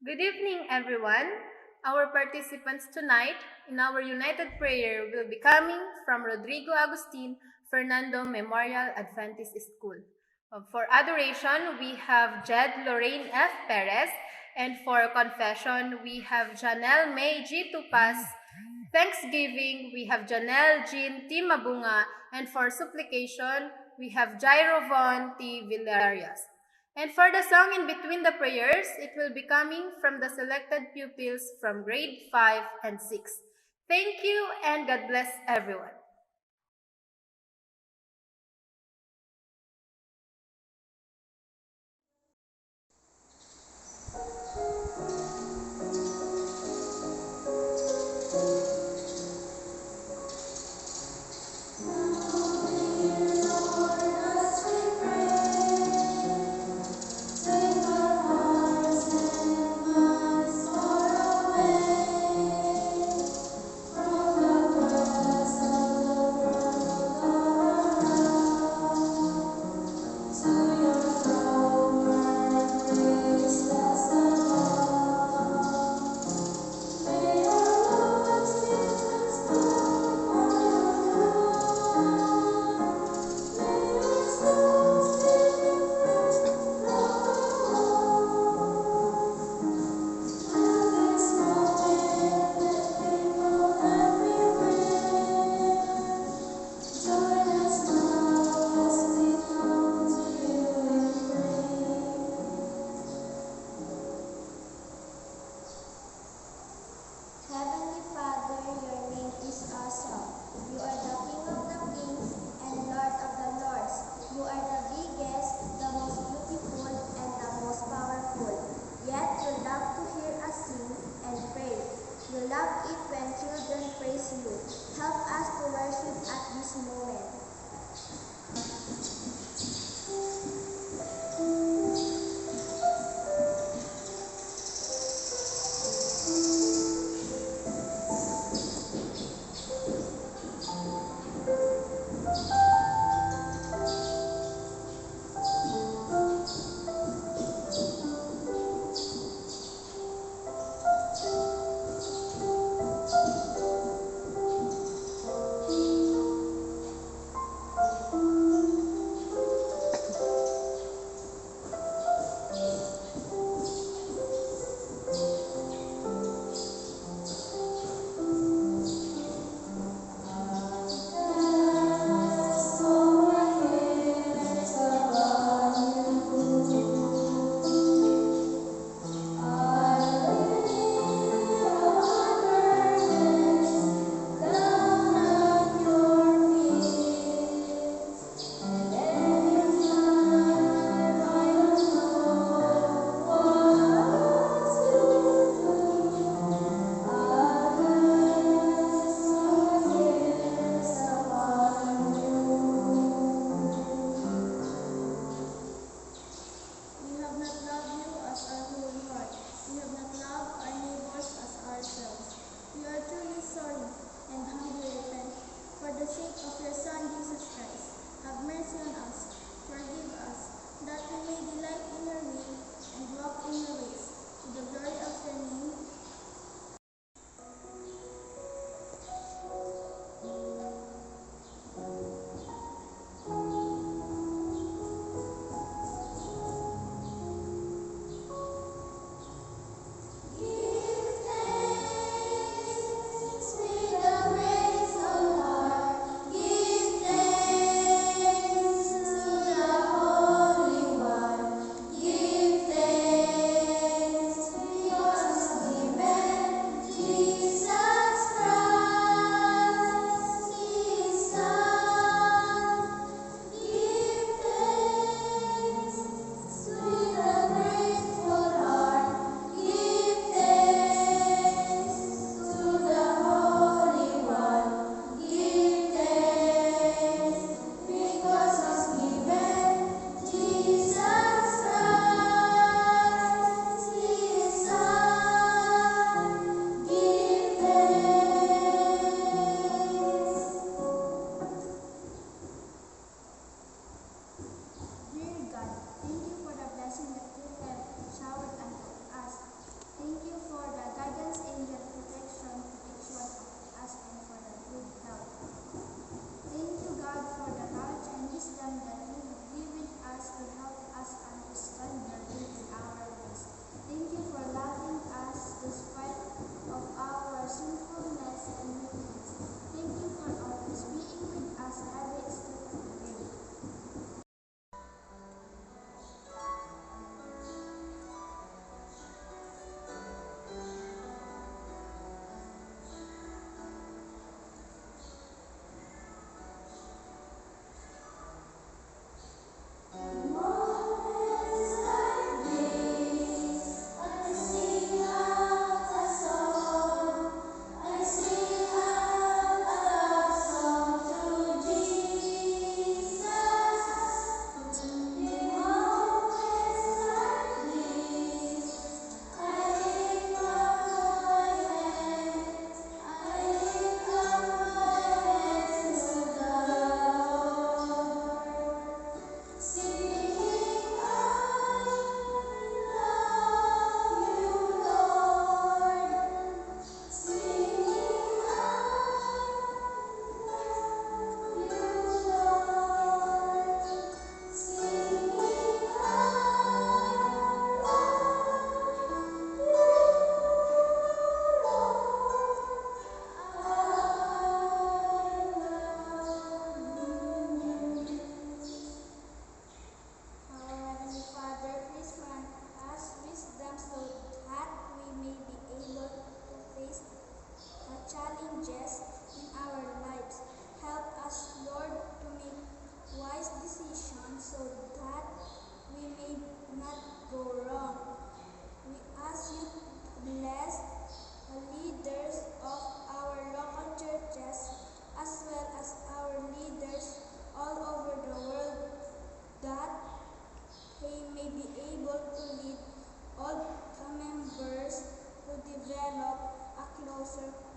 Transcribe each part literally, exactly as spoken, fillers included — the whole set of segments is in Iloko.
Good evening, everyone. Our participants tonight in our united prayer will be coming from Rodrigo Agustin Fernando Memorial Adventist School. Uh, for adoration, we have Jed Lorraine F. Perez, and for confession, we have Janelle May G. Tupas. Thanksgiving, we have Janelle Jean T. Mabunga, and for supplication, we have Jairo Von T. Villarias. And for the song in between the prayers, it will be coming from the selected pupils from grade five and six. Thank you and God bless everyone. Heavenly Father, your name is awesome. You are the King of the kings and Lord of the lords. You are the biggest, the most beautiful, and the most powerful. Yet you love to hear us sing and pray. You love it when children praise you. Help us to worship at this moment.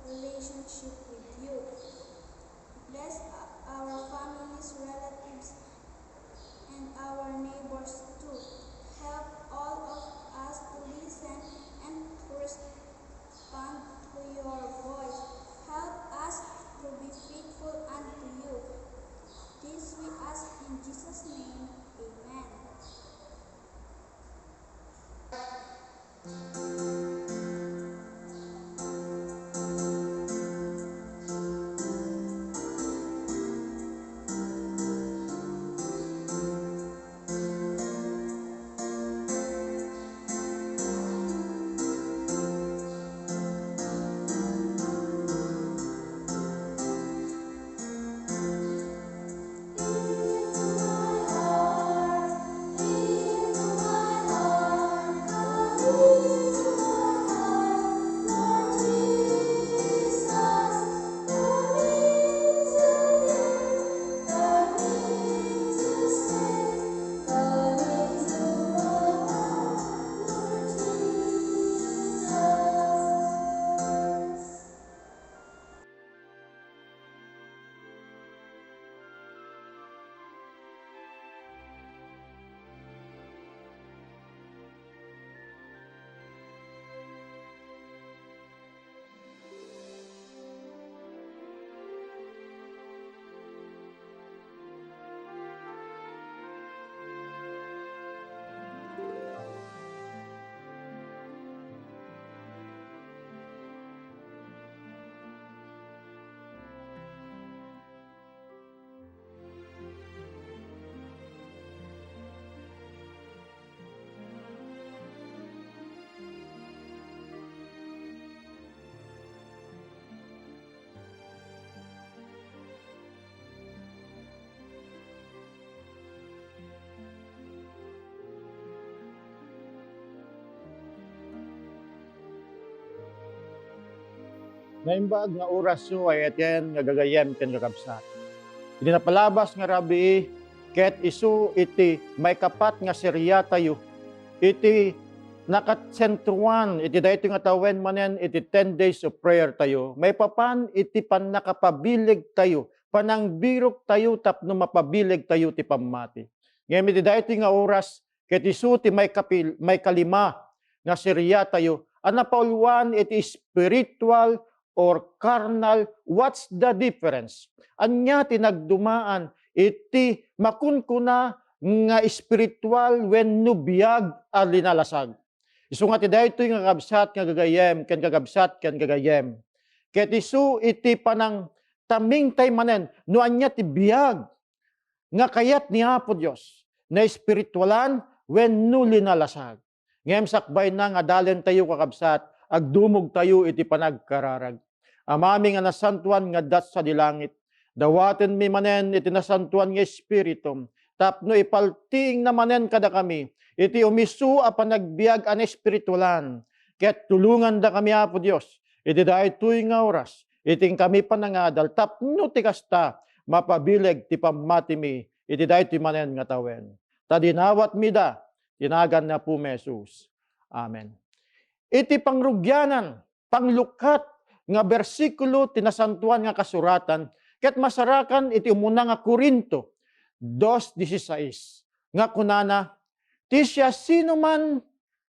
relationship with you. Bless our families, relatives, and our neighbors too. Help all of us to listen and to respond to your voice. Help us to be faithful unto you. This we ask in Jesus' name. Amen. Naimbag nga orasyo ay aten nga gagayyem ken kakabsat. Idi napalabas nga rabii, ket isu iti maikapat nga seriatayo, iti nakasentroan iti daytoy nga tawen manen iti ten days of prayer tayo, maipapan iti pannakapabilegtayo, panangbiroktayo tapno mapabilegtayo ti pammati. Ngem iti daytoy nga oras, ket isu ti maikapil-, maikalima nga seriatayo a napauluan iti spiritual or carnal. What's the difference? Ania ti nagdumaan iti makunkuna nga spiritual wenno biag a linalasag? Isu nga ti daytoy nga kakabsat nga gagayyem ken kakabsat ken gagayyem. Ket isu iti panangtamingtay manen no ania ti biag nga kayat ni Apo Dios, naespiritualan wenno linalasag. Ngem sakbayna nga adalentayo, kakabsat, agdumogtayo iti panagkararag. Amami nga nasantoan nga adda sadi langit, dawatenmi manen iti nasantoan nga Espiritum tapno ipaltiingna manen kadakami iti umisu a panagbiag a naespiritualan. Ket tulongandakami, Apo Dios, iti daytoy nga oras, iti inkami panangadal tapno ti kasta, mapabileg ti pammatimi iti daytoy manen nga tawen. Ta dinawatmida ti nagan ni Apomi Jesus. Amen. Iti pangrugianan, panglukkat nga bersikulo ti Nasantoan nga Kasuratan, ket masarakan iti umuna nga Corinto dos dieciséis, nga kunana, ti siasinoman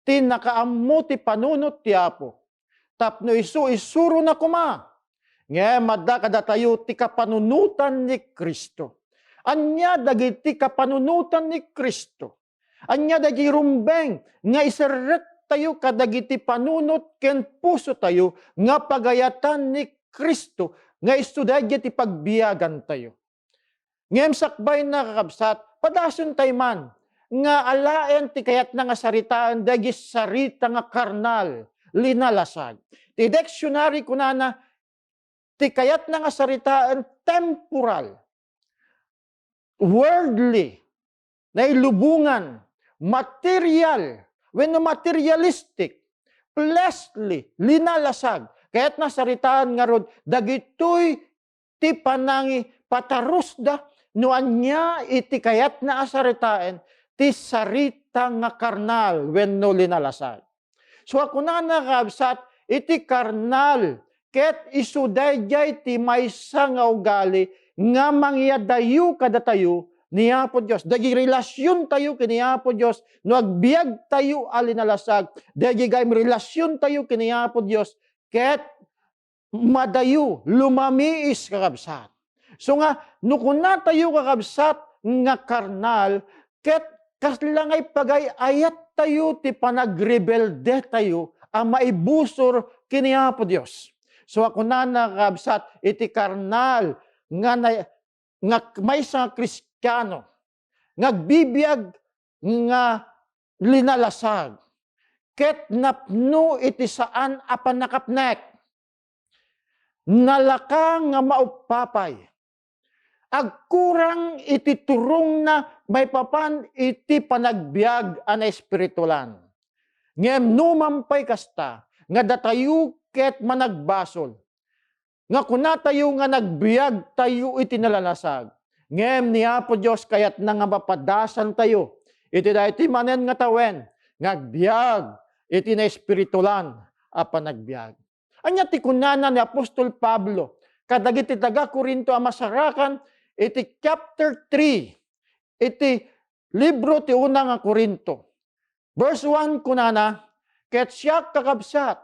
ti nakaammo ti panunot ti Apo, tapno isu isurona koma. Ngem adda kadatayo ti kapanunotan ni Cristo. Ania dagiti kapanunotan ni Cristo? Ania dagiti rumbeng nga iserrektayo kadagiti panunot ken pusotayo nga pagayatan ni Cristo nga isu daydiay ti pagbiagantayo? Ngem sakbayna, kakabsat, padasentay man nga alaen ti kayatna nga saritaen dagiti sarita nga karnal, linalasag. Ti dictionary kunana, ti kayatna nga saritaen temporal, worldly, nailubongan, material, wenno materialistic, fleshly, linalasag. Kayatna saritaen ngarud dagitoy ti panangipatarusda no ania iti kayatna a saritaen ti sarita nga karnal wenno linalasag. So, a kunana, kakabsat, iti karnal ket isu daydiay ti maysa nga ugali nga mangyadayo kadatayo ni Apo Dios. Dagiti relasiontayo ken ni Apo Dios, no agbiagtayo a linalasag, dagiti gayam relasiontayo ken ni Apo Dios, ket madayo, lumamiis, kakabsat. So nga, no kunatayo, kakabsat, nga karnal, ket kasla nga ipagay-ayattayo ti panagrebeldetayo a maibusor ken ni Apo Dios. So, a kunana, kakabsat, iti karnal nga na-, nga maysa nga Kristiano nga agbibiag nga linalasag ket napno iti saan a pannakapnek. Nalaka nga mauppapay. Agkurang iti turongna maipapan iti panagbiag a naespiritualan. Ngem numan pay kasta, nga datayo ket managbasol, nga kunatayo nga nagbiagtayo iti nalalasag. Ngem ni Apo Dios kayatna nga mapadasantayo iti daytoy manen nga tawen nga agbiag iti naespiritualan a panagbiag. Ania ti kunana ni apostol Pablo kadagiti taga-Corinto a masarakan iti chapter three iti libro ti una nga Corinto? Verse one kunana, "Ket siak, kakabsat,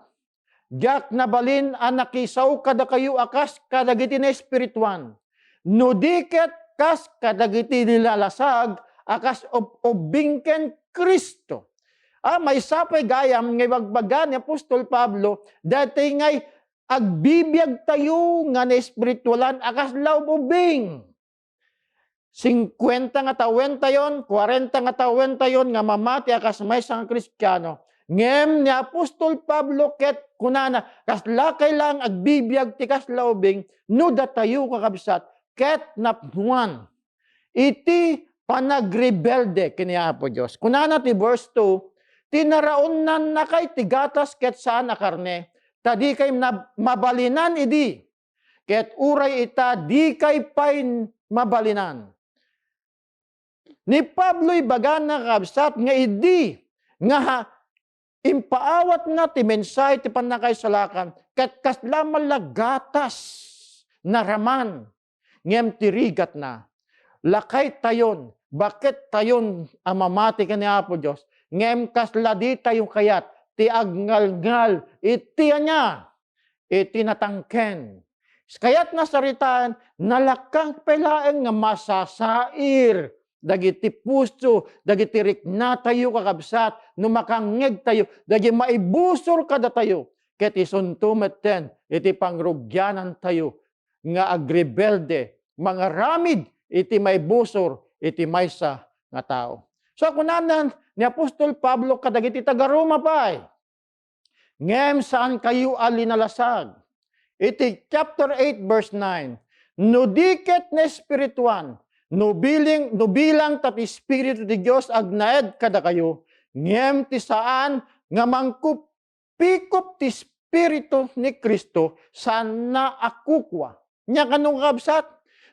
diak nabalin a nakisao kadakayo a kas kadagiti naespirituan, no di ket kas kadagiti linalasag a kas ub-ubbing ken Cristo." Ah, maysa pay gayam nga ibagbaga ni apostol Pablo, daytoy ngay agbibiagtayo nga naespiritualan a kasla ub-ubbing. Singkuenta nga tawentayon, kuarenta nga tawentayon nga mamati a kas maysa nga Kristiano. Ngem ni apostol Pablo ket kunana, kasla kay laeng agbibiag ti kasla ubing no datayo, kakabsat, ket napnuan iti panagrebelde ken ni Apo Dios. Kunana ti verse two, "Tinaraonnannakay ti gatas ket saan a karne, ta dikay nab-, mabalinan idi. Ket uray ita, dikay pay mabalinan." Ni Pablo ibagana, kakabsat, nga idi nga ha-, impaawatna ti mensahe ti pannakaisalakan, ket kasla man la gatas naraman, ngem ti rigatna, lakaytayon, bakettayon a mamati ken ni Apo Dios, ngem kasla ditayo kayat ti agngalngal iti ania? Iti natangken. Kayatna saritaan, nalaka pay laeng nga masasair dagiti puso, dagiti riknatayo, kakabsat, no makangngegtayo, dagiti maibusor kadatayo, ket isunto metten iti pangrugianantayo nga agrebelde, mangaramid iti maibusor iti maysa nga tao. So, kunana ni apostol Pablo kadagiti taga-Roma pay, "Ngem saankayo a linalasag." Iti chapter eight, verse nine, "No di ket naespirituan, no biling, no bilang ta ti Espiritu ti Dios agnaed kadakayo, ngem ti saan nga mangkupikop ti Espiritu ni Cristo, saanna a kukua." Nia kano, kakabsat?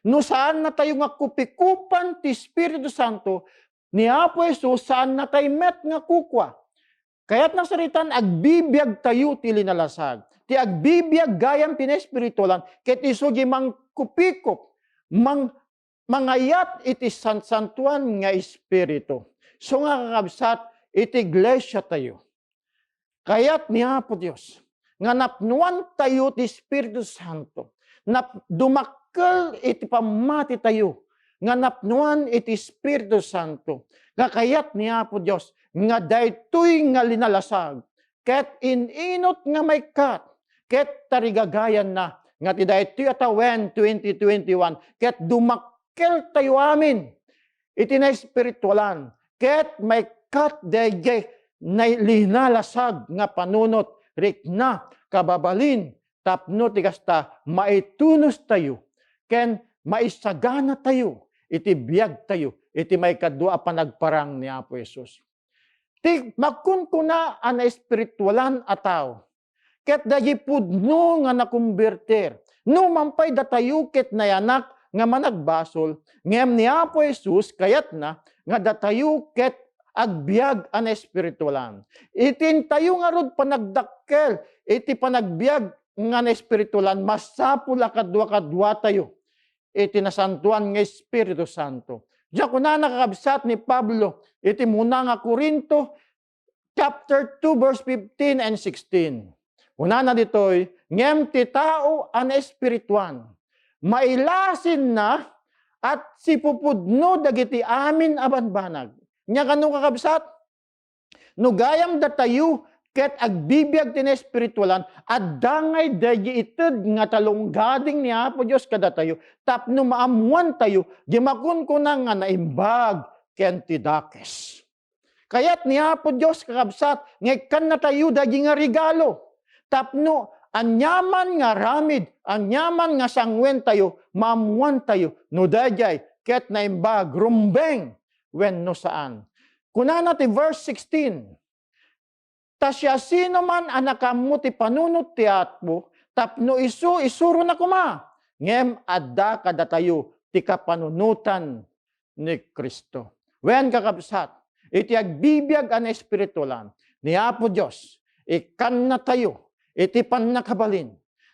No saannatayo nga kupikopan ti Espiritu Santo, ni Apo Jesus, saannatay met nga kukua. Kayatna saritaan, agbibiagtayo ti linalasag. Ti agbibiag gayam ti naespiritualan, ket isu di mangkupikop, mang-, mangayat iti sansantoan nga Espiritu. So nga, kakabsat, iti iglesiatayo, kayat ni Apo Dios nga napnuantayo ti Espiritu Santo, nap-, dumakkel iti pammatitayo nga napnuan iti Espiritu Santo, nga kayat ni Apo Dios nga daytoy nga linalasag ket in-inut nga maikkat ket tarigagayanna nga ti daytoy a tawen twenty twenty-one ket dumakkeltayo amin iti naespiritualan ket maikkat daydiay na-, linalasag nga panunot, rikna, kababalin, tapno ti kasta, maitunostayo ken maisaganatayo iti biagtayo iti maikadua a panagparang ni Apo Jesus. Ti makunkuna a naespiritualan a tao, ket dagiti pudno nga nakombertir, numan pay datayo ket nayanak nga managbasol, ngem ni Apo Jesus kayatna nga datayo ket agbiag a naespiritualan. Iti intayo ngarud panagdakkel iti panagbiag nga naespiritualan, masapul a kadua-kaduatayo iti Nasantoan nga Espiritu Santo. Diak kunana, kakabsat, ni Pablo iti umuna nga Corinto, chapter two, verse fifteen and sixteen. Kunana ditoy, "Ngem ti tao a naespirituan, mailasinna at sipupudno dagiti amin a banbanag." Nya kano, kakabsat? No gayam datayo ket agbibiag ti naespiritualan, adda ngay daydi ited nga talonggading ni Apo Dios kadatayo tapno maammoantayo ti makunkuna nga naimbag ken ti dakes. Kayat ni Apo Dios, kakabsat, nga ikkannatayo daydi nga regalo tapno aniaman nga aramid, aniaman nga sanguentayo, maammoantayo no daydiay ket naimbag, rumbeng, wenno saan. Kunana ti verse sixteen, "Ta siasinoman a nakaammo ti panunot ti Apo, tapno isu, isurona koma, ngem adda kadatayo ti kapanunotan ni Cristo." Wen, kakabsat, iti agbibiag a naespiritualan ni Apo Dios, ikkannatayo iti pannakabalin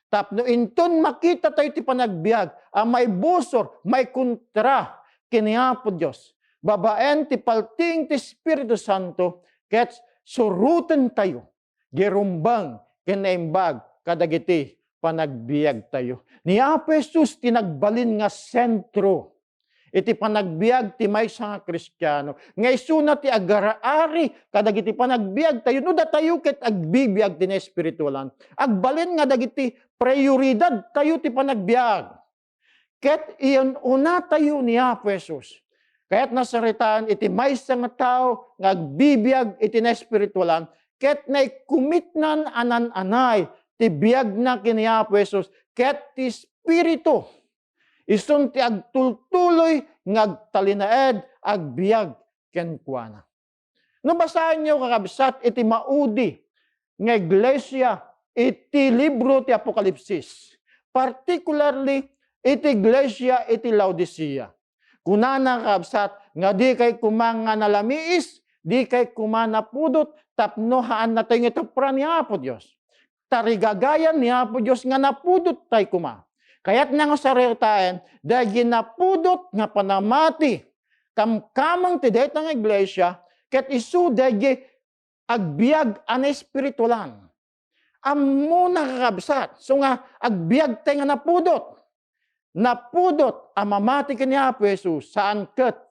tapno inton makitatayo ti panagbiag a maibusor, maikontra ken ni Apo Dios, babaen ti paltiing ti Espiritu Santo, ket surotentayo ti rumbeng ken naimbag kadagiti panagbiagtayo. Ni Apo Jesus ti nagbalin nga sentro iti panagbiag ti maysa nga Kristiano, nga isuna ti agaraari kadagiti panagbiagtayo. No datayo ket agbibiag ti naespiritualan, agbalin nga dagiti prioridadtayo ti panagbiag. Ket iyan-unatayo ni Apo Jesus. Kayat nasaritaan iti maysa nga tao nga agbibiag iti naespiritualan, ket naikkumitnan a nan-anay ti biagna ken ni Apo Jesus, ket ti Espiritu isun ti agtultuloy nga agtalinaed, agbiag kenkuana. No basaenyo, kakabsat, iti maudi nga iglesia iti libro ti Apokalipsis, particularly iti iglesia iti Laodicea, kunana, kakabsat, nga dikay koma nga nalamiis, dikay koma napudot, tapno haannatayo nga itupra ni Apo Dios. Tarigagayan ni Apo Dios nga napudottay koma. Kayatna nga saritaen, daydi napudot nga panamati kamkameng ti dayta nga iglesia, ket isu daydi agbiag a naespiritualan. Ammona, kakabsat, isu nga agbiagtay nga napudot. Napudot a mamati ken ni Apo Jesus, saan ket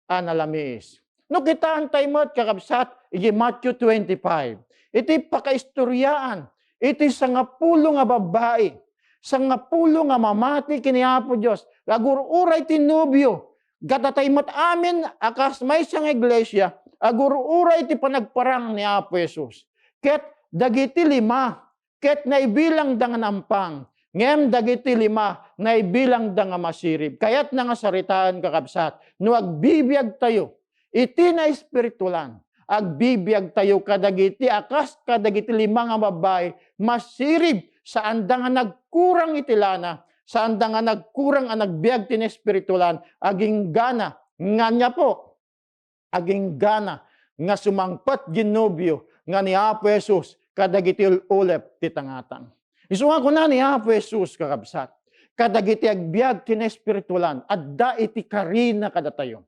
a nalamiis. No kitaentay met, kakabsat, iti Matthew twenty-five, iti pakaistoriaan iti sangapulo nga babbai, sangapulo nga mamati ken ni Apo Dios, agur-uray ti nobio, kadatayo met amin a kas maysa nga iglesia, agur-uray ti panagparang ni Apo Jesus. Ket dagiti lima, ket naibilangda nga nampang, ngem dagiti lima, naibilangda nga masirib. Kayatna nga saritaen, kakabsat, no agbibiagtayo iti naespiritualan, agbibiagtayo kadagiti a kas kadagiti lima nga babbai, masirib, saanda nga nagkurang iti lana, saanda nga nagkurang a nagbiag ti naespiritualan, aginggana, nga ania po, aginggana nga sumangpet ti nobio nga ni Apo Jesus kadagiti ul-ulep ti tangatang. Isu nga kuna ni Apo Jesus, kakabsat, kadagiti agbiag ti naespiritualan, adda iti karina kadatayo.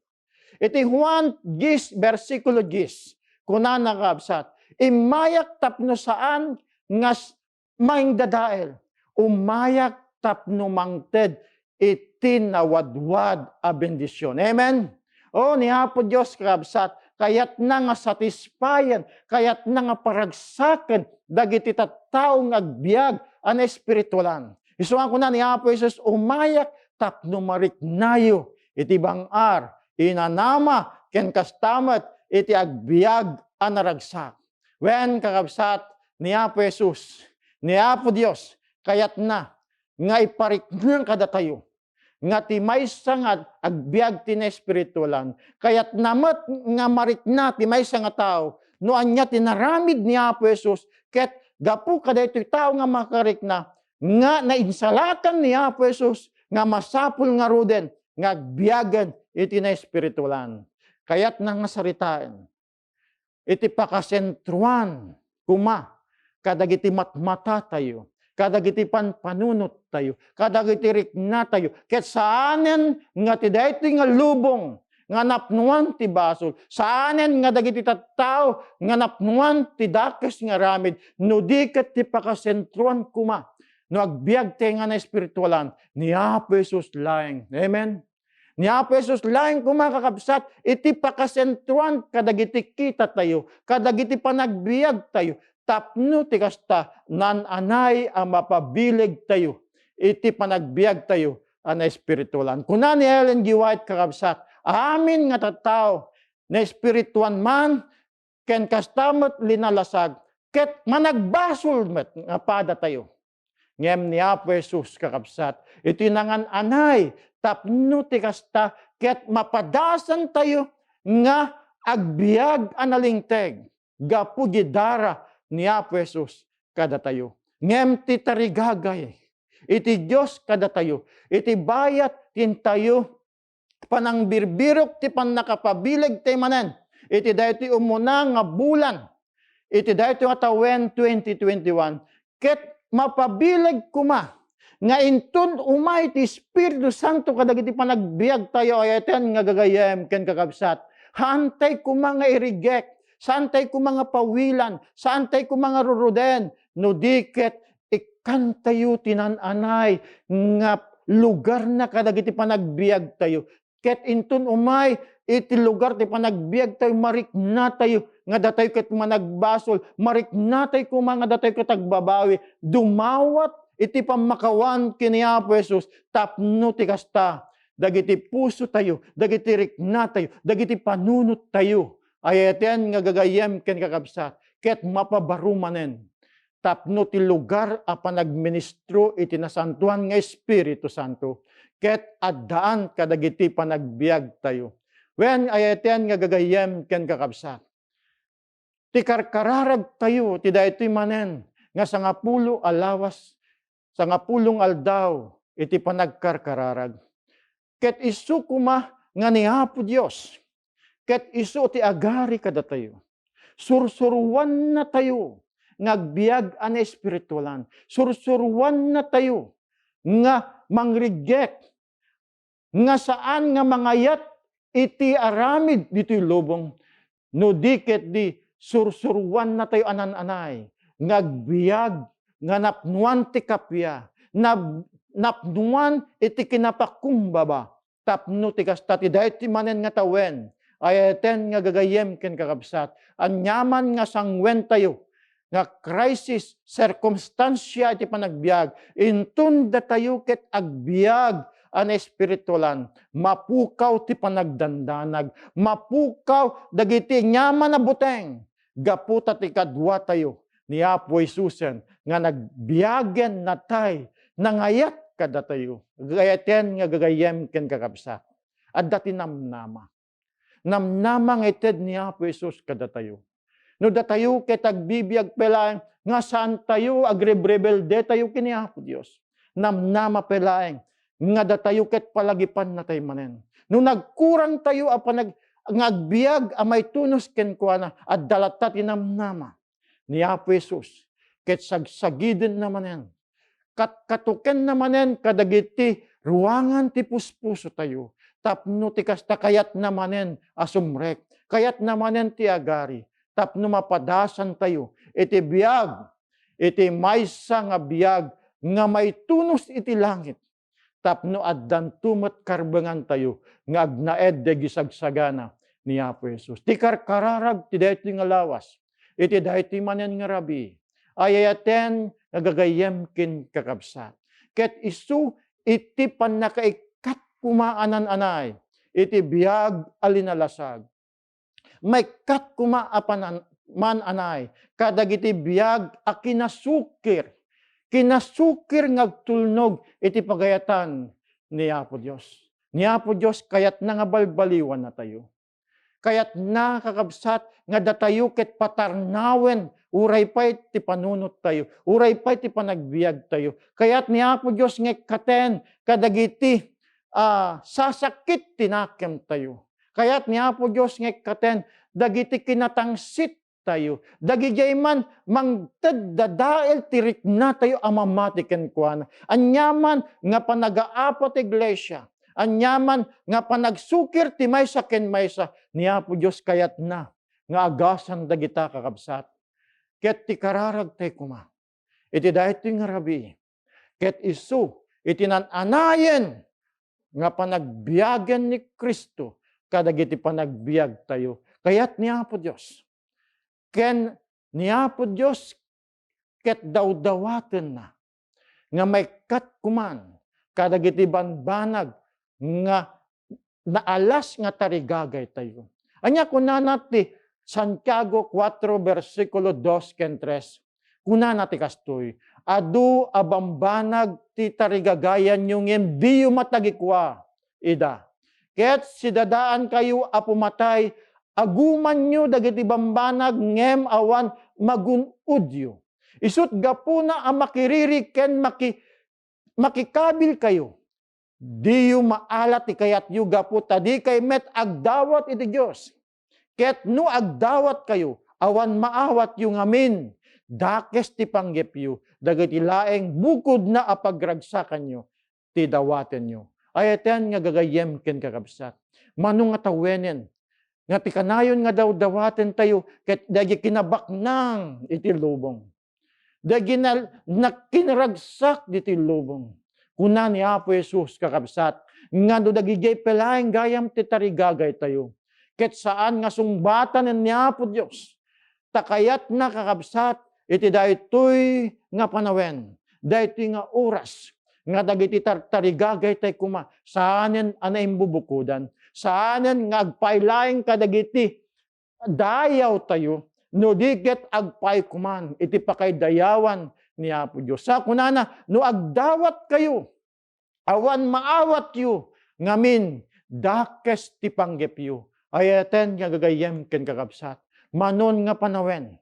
Iti Juan diyes, bersikulo diyes, kunana, kakabsat, "Immayak tapno saan nga s-, mangdadael. Ummayak tapno mangted iti nawadwad a bendision." Amen? O, ni Apo Dios, kakabsat, kayatna nga satisfayen, kayatna nga paragsaken dagiti tattao nga agbiag a naespiritualan. Isu nga kuna ni Apo Jesus, "Ummayak tapno mariknayo iti bang-ar, inanama, ken kasta met iti agbiag a naragsak." Wen, kakabsat, ni Apo Jesus, ni Apo Dios, kayatna nga iparikna kadatayo nga ti maysa nga agbiag ti naespiritualan, kayatna met nga marikna ti maysa nga tao no ania ti naramid ni Apo Jesus, ket gapu kadaytoy tao nga makarikna, nga nainsalakan ni Apo Jesus nga masapul ngaruden nga agbiagen iti naespiritualan. Kayatna nga saritaen iti pakasentroan koma kadagiti matmatatayo, kadagiti panpanunottayo, kadagiti riknatayo, ket saanen nga ti daytoy nga lubong nga napnuan ti basol, saanen nga dagiti tattao nga napnuan ti dakes nga aramid, no di ket ti pakasentroan koma. No agbiagtay nga naespiritualan, ni Apo Jesus laeng. Amen. Ni Apo Jesus laeng koma, kakabsat, iti pakasentroan kadagiti kitatayo, kadagiti panagbiagtayo, tapno ti kasta, naan-anay a mapabilegtayo iti panagbiagtayo a naespiritualan. Kuna ni Ellen G. White, kakabsat, amin nga tattao, naespirituan man, ken kasta met linalasag, ket managbasol met nga padatayo. Ngem ni Apo Jesus, kakabsat, iti nangan-anay tapno ti kasta ket mapadasantayo nga agbiag a nalingteg gapu iti dara ni Apo Jesus kadatayo. Ngem ti tarigagay iti Dios kadatayo, iti bayat ti intayo panangbirbirok ti pannakapabilegtayo manen iti daytoy umuna nga bulan, iti daytoy nga tawen twenty twenty-one, ket mapabileg koma nga inton umay ti Espiritu Santo kadagiti panagbiagtayo, ay-ayaten nga gagayyem ken kakabsat, haantay koma nga irigek, saantay koma nga pawilan, saantay koma nga ruruden, no di ket ikkantayo ti naan-anay nga lugarna kadagiti panagbiagtayo. Ket inton umay iti lugar ti panagbiagtayo, mariknatayo nga datayo ket managbasol, mariknatayo koma nga datayo ket agbabawi. Dumawat iti pammakawan ken ni Apo Jesus tapno ti kasta, dagiti pusotayo, dagiti riknatayo, dagiti panunottayo, ay-ayaten nga gagayyem ken kakabsat, ket mapabaro manen tapno ti lugar a panagministro iti Nasantoan nga Espiritu Santo, ket addaan kadagiti panagbiagtayo. Wen, ay-ayaten nga gagayyem ken kakabsat, ti karkararagtayo ti daytoy manen nga sangapulo a lawas, sangapulo nga aldaw iti panagkarkararag. Ket isu koma nga ni Apo Dios, ket isu ti agari kadatayo. Sursuruannatayo nga agbiag a naespiritualan. Sursuruannatayo nga mangriggek, nga saan nga mangayat iti aramid ditoy lubong, no di ket di sursuruannatayo a naan-anay nga agbiag nga napnuan ti kappia, nap-, napnuan iti kinapakumbaba, tapno ti kasta ti daytoy manen nga tawen, ay-ayaten nga gagayyem ken kakabsat, aniaman nga sanguentayo nga crisis, sirkumstansia iti panagbiag, inton datayo ket agbiag a naespiritualan, mapukaw ti panagdandanag, mapukaw dagiti aniaman a buteng, gapu ta ti kaduatayo ni Apo Jesusen nga nagbiagen natay, nangayat kadatayo. Gagayaten nga gagayyem ken kakabsat, adda ti namnama. Namnama nga ited ni Apo Jesus kadatayo. No datayo ket agbibiag pay laeng nga saantayo, agrebrebeldetayo ken ni Apo Dios, namnama pay laeng nga datayo ket palagipannatayo manen. No nagkurangtayo a panag-, nga agbiag a maitunus kenkuana, adda latta ti namnama ni Apo Jesus ket sagsagidenna manen, katkatokenna manen kadagiti ruangan ti puspusotayo, tapno ti kasta kayatna manen a sumrek, kayatna manen ti agari, tapno mapadasantayo iti biag, iti maysa nga biag nga maitunus iti langit, tapno addanto met karbengantayo nga agnaed dagiti sagsagana ni Apo Jesus. Ti karkararag ti daytoy nga lawas, iti daytoy manen nga rabii, ay-ayaten nga gagayyem ken kakabsat. Ket isu iti pannakaikkat koma a naan-anay iti biag a linalasag. Maikkat koma a panan-, man-anay kadagiti biag a kinasukir, kinasukir nga agtulnog iti pagayatan ni Apo Dios. Ni Apo Dios, kayatna nga balbaliwannatayo. Kayatna, kakabsat, nga datayo ket patarnawen, uray pay ti panunottayo, uray pay ti panagbiagtayo. Kayat ni Apo Dios nga ikkaten kadagiti, ah, sasakit ti nakemtayo. Kayat ni Apo Dios nga ikkaten dagiti kinatangsit tayo. Dagidiay man mangted dadael ti riknatayo a mamati kenkuana. Aniaman nga panagaapo ti iglesia, aniaman nga panagsukir ti maysa ken maysa, ni Apo Dios kayatna nga agasan dagita, kakabsat. Ket ti kararagtay koma iti daytoy nga rabii, ket isu iti naan-anayen nga panagbiagen ni Cristo kadagiti panagbiagtayo. Kayat ni Apo Dios ken ni Apo Dios ket dawdawatenna nga maikkat koman kadagiti banbanag nga naalas nga tarigagaytayo. Ania kunana ti Santiago kuatro, bersikulo dos ken tres? Kunana ti kastoy, "Adu a bambanag ti tarigagayanyo ngem diyo matagikua ida. Ket sidadaankayo a pumatay, agumanyo dagiti bambanag ngem awan magun-odyo. Isut' gapuna a makiriri ken maki-, makikabilkayo, diyo maala ti kayatyo gapu ta dikay met agdawat iti Dios. Ket no agdawatkayo, awan maawatyo ngamin, dakes ti panggepyo dagiti laeng bukodna a pagragsakanyo ti dawatenyo." Ay-ayaten nga gagayyem ken kakabsat, mano nga tawenen nga ti kanayon nga dawdawatentayo ket dagiti kinabaknang iti lubong. Dagiti nal-, nakinragsak ditoy lubong. Kuna ni Apo Jesus, kakabsat, nga no dagidiay pay laeng gayam ti tarigagaytayo, ket saan nga sungbatanen ni Apo Dios. Ta kayatna, kakabsat, iti daytoy nga panawen, daytoy nga oras, nga dagiti tartarigagaytay koma, saanen a naimbubukodan, saanen nga agpailaeng kadagiti dayawtayo, no di ket agpaay koman iti pakaidayawan ni Apo Dios. Sa kunana, "No agdawatkayo, awan maawatyo ngamin, dakes ti panggepyo." Ay-ayaten nga gagayyem ken kakabsat, mano nga panawen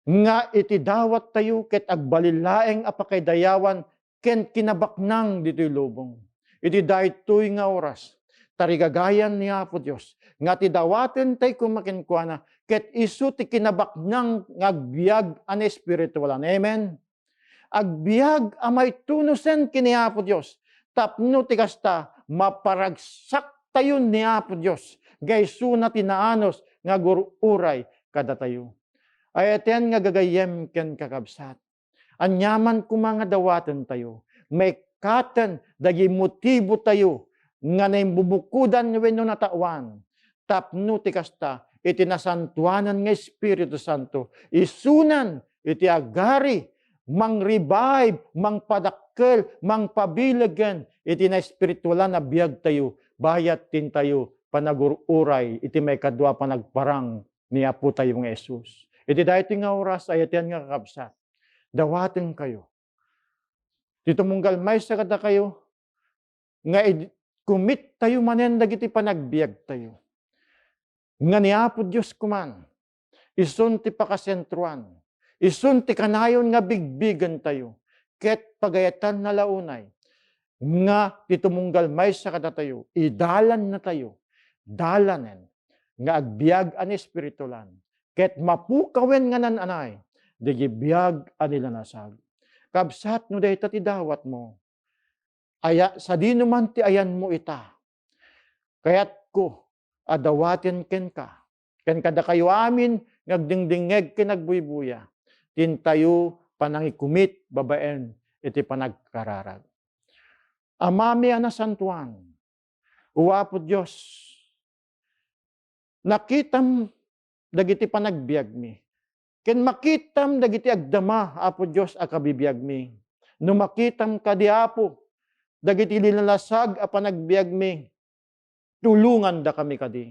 nga iti dawattayo ket agbalin laeng a pakaidayawan ken kinabaknang ditoy lubong. Iti daytoy nga oras, tarigagayan ni Apo Dios nga ti dawatentay koma kenkuana, ket isu ti kinabaknang nga agbiag a naespiritualan. Amen. Agbiag a maitunosen ken ni Apo Dios, tapno ti kasta, maparagsaktayo ni Apo Dios nga isuna ti naanus nga agur-uray kadatayo. Ay-ayaten nga gagayyem ken kakabsat, aniaman koma nga dawatentayo, maikkaten dagiti motibotayo nga naimbubukodan wenno natawan. Tapno ti kasta, iti nasantoanan nga Espiritu Santo, isunan iti agari, mang-revive, mangpadakkel, mangpabilegen iti naespiritualan a biagtayo, bayat ti intayo panagur-uray iti maikadua a panagparang ni Apotayo nga Jesus. Iti daytoy nga oras, ay-ayaten nga kakabsat, dawatenkayo. Ti tumunggal maysa kadakayo nga id-, kumittayo manen dagiti panagbiagtayo. Nga ni Apo Dios koman, isun ti pakasentroan, isun ti kanayon nga bigbigentayo, ket pagayatanna la unay nga ti tumunggal maysa kadatayo, idalannatayo, dalanen nga agbiag a naespiritualan, ket mapukawen nga naan-anay dagiti biag a nilanasag. Kabsat, no dayta ti dawatmo, aya-, sadino man ti ayanmo ita, kayatko a dawaten kenka, ken kadakayo amin nga agdingdingngeg ken agbuybuya, ti intayo panangikumit babaen iti panagkararag. Amami a nasantoan, O Apo Dios, nakitam dagiti panagbiagmi, ken makitam dagiti agdama, Apo Dios, a kabibiagmi. No makitam kadi, Apo, dagiti linalasag a panagbiagmi, tulongandakami kadi.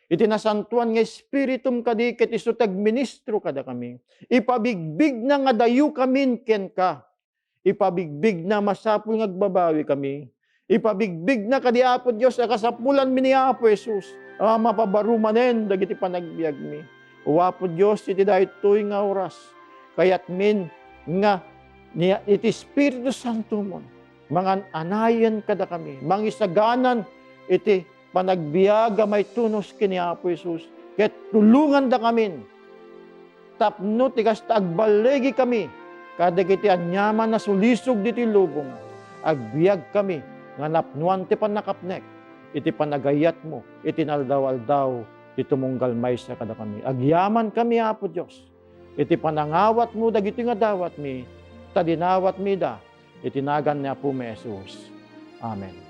Iti nasantoan nga Espiritum kadi ket isu ti agministro kadakami. Ipabigbigna nga adayokamin kenka. Ipabigbigna masapul nga agbabawikami. Ipabigbigna kadi, Apo Dios, a kasapulanmi ni Apo Jesus a mapabaro manen dagiti panagbiagmi. O Apo Dios, iti daytoy nga oras, kayatmin nga ni-, iti Espiritu Santomon mangan-anayen kadakami, mangisaganan iti panagbiag a maitunus ken ni Apo Jesus, ket tulongandakamin Tapno ti kasta agballigi kami kadagiti aniaman a sulisog ditoy lubong, agbiag kami nga napnoan ti pannakapnek iti panagayatmo iti naldaw-aldaw ti tumunggal maysa kadakami. Agyaman kami, Apo Dios, iti panangawatmo dagitoy nga dawatmi, ta dinawatmi da iti nagan ni Apomi Jesus. Amen.